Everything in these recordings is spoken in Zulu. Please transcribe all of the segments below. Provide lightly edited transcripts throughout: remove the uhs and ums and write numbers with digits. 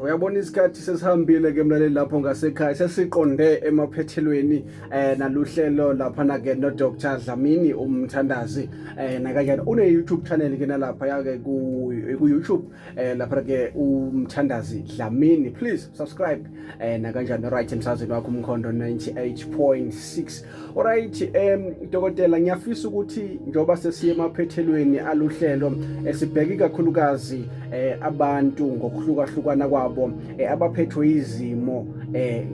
Uyabona isikhathi sesihambile ke mlaleli lapho ngasekhaya, sesiqonde emaphethelweni naluhlelo lapha na ke no Dr Dlamini umthandazi nakanjani une YouTube channel ke nalapha yake ku YouTube lapha ke umthandazi Dlamini, please subscribe nakanjani. Right, emsazweni wakho Umkhondo 98.6. Alright, dokotela, ngiyafisa ukuthi njoba sesiye emaphethelweni aluhlelo, sibheke kakhulukazi abantu ngokuhlukahlukana kwabo, abaphethwe izimo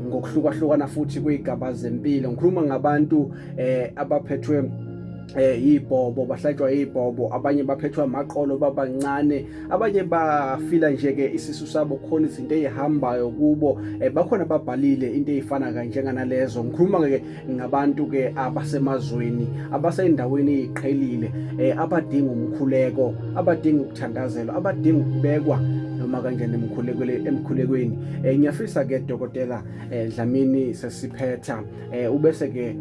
ngokuhlukahlukana futhi kwigaba zempilo. Ngikhuluma ngabantu abaphethwe ibhobo, bahlatshwa ibhobo, abanye baphethwe amaqolo babancane, abanye bafila nje ke isisu sabo khona izinto ezihambayo kubo, bakhona babhalile into ezifana kanjenganalezo. Ngikhuluma ke ngabantu ke abasemazweni, abasendaweni eziqhelile, abadinga umkhuleko, abadinga ukuthandazelwa, abadinga ukubekwa noma kanjani emkhulekweni. Ngiyafisa ke dokotela Dlamini, sesiphetha, ubese ke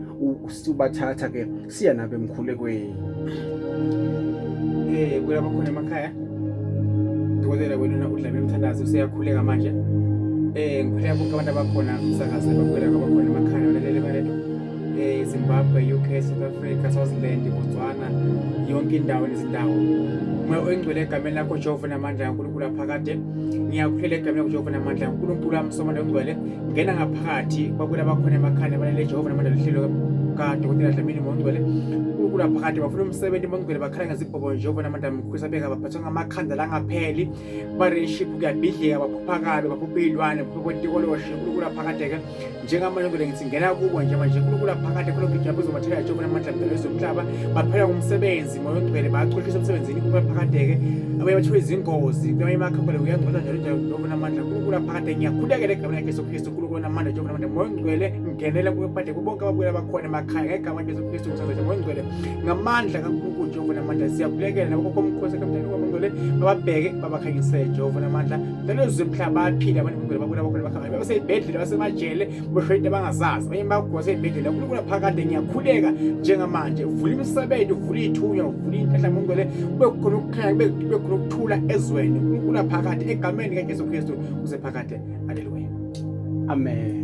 ubathatha ke siya nabo emkhulekweni. Kulabo khona emakhaya, dokotela wena uDlamini umthandazo useyakhuleka manje. Ngikhuleka bonke abantu abakhona umsakazi, abakhuleka abakhona emakhaya, balalele balento, Zimbabwe, UK, South Africa, Swaziland, Botswana, yonke indawo nezindawo. Moya oyingcwele, egameni lakho Jehova namandla kaNkulunkulu aphakade, ngiyakhuleka egameni lakho Jehova namandla kaNkulunkulu wami somandla ongcwele, ngena ngaphakathi kwakula bakhona emakhaya balele Jehova namandla lihlelo kadokotela Dlamini mongcwele. uNkulunkulu aphakade, bafuna umsebenzi mongcwele, bakhala ngezibhobo Jehova namandla mkhulu sabeka, baphathwa ngamakhanda langapheli, bareship kuyabhidlika, baphupha kabi, baphupha iy'lwane, baphupha otikoloshe. uNkulunkulu aphakade-ke, njengamanje ngcwele ngithi ngena kubo njengamanje. uNkulunkulu aphakade, khona ngijabule uzobathela Jehova namandla mdala wezomhlaba, baphela ngumsebenzi moya ongcwele, bayaxoshisa emsebenzini. uNkulunkulu aphakade-ke, abanye bathiwe izingozi kwamanye amakhampani, kuyangcola njalo njalo. Jehova namandla, uNkulunkulu aphakade, ngiyakhulekela egameni lakhe Jesu Kristu. uNkulunkulu namandla, Jehova namandla, moya ongcwele ngenela kuphakade kubonke ababukela abakhona emakhaya ngegama likaJesu Kristu ngisazothi moya ongcwele ngamandla kaNkulunkulu Jehova namandla siyakhulekela nabo komkhosi kamntana kwamngcwele, bababheke babakhanyisele Jehova namandla lelo zemhlaba. Bayaphila abantu ngcwele, babukela abakhona emakhaya, baseyibhedlela, basemajele, boshwe into abangazazi, abanye bagula seyibhedlela. uNkulunkulu aphakade, ngiyakhuleka njengamanje, vula imisebenzi, vula iy'thunywa, vula iy'nhlahla ngcwele, kube khona ukukhanya, kube khona ukuthula ezweni. uNkulunkulu aphakade, egameni likaJesu Kristu kuze phakade, haleluya. Amen.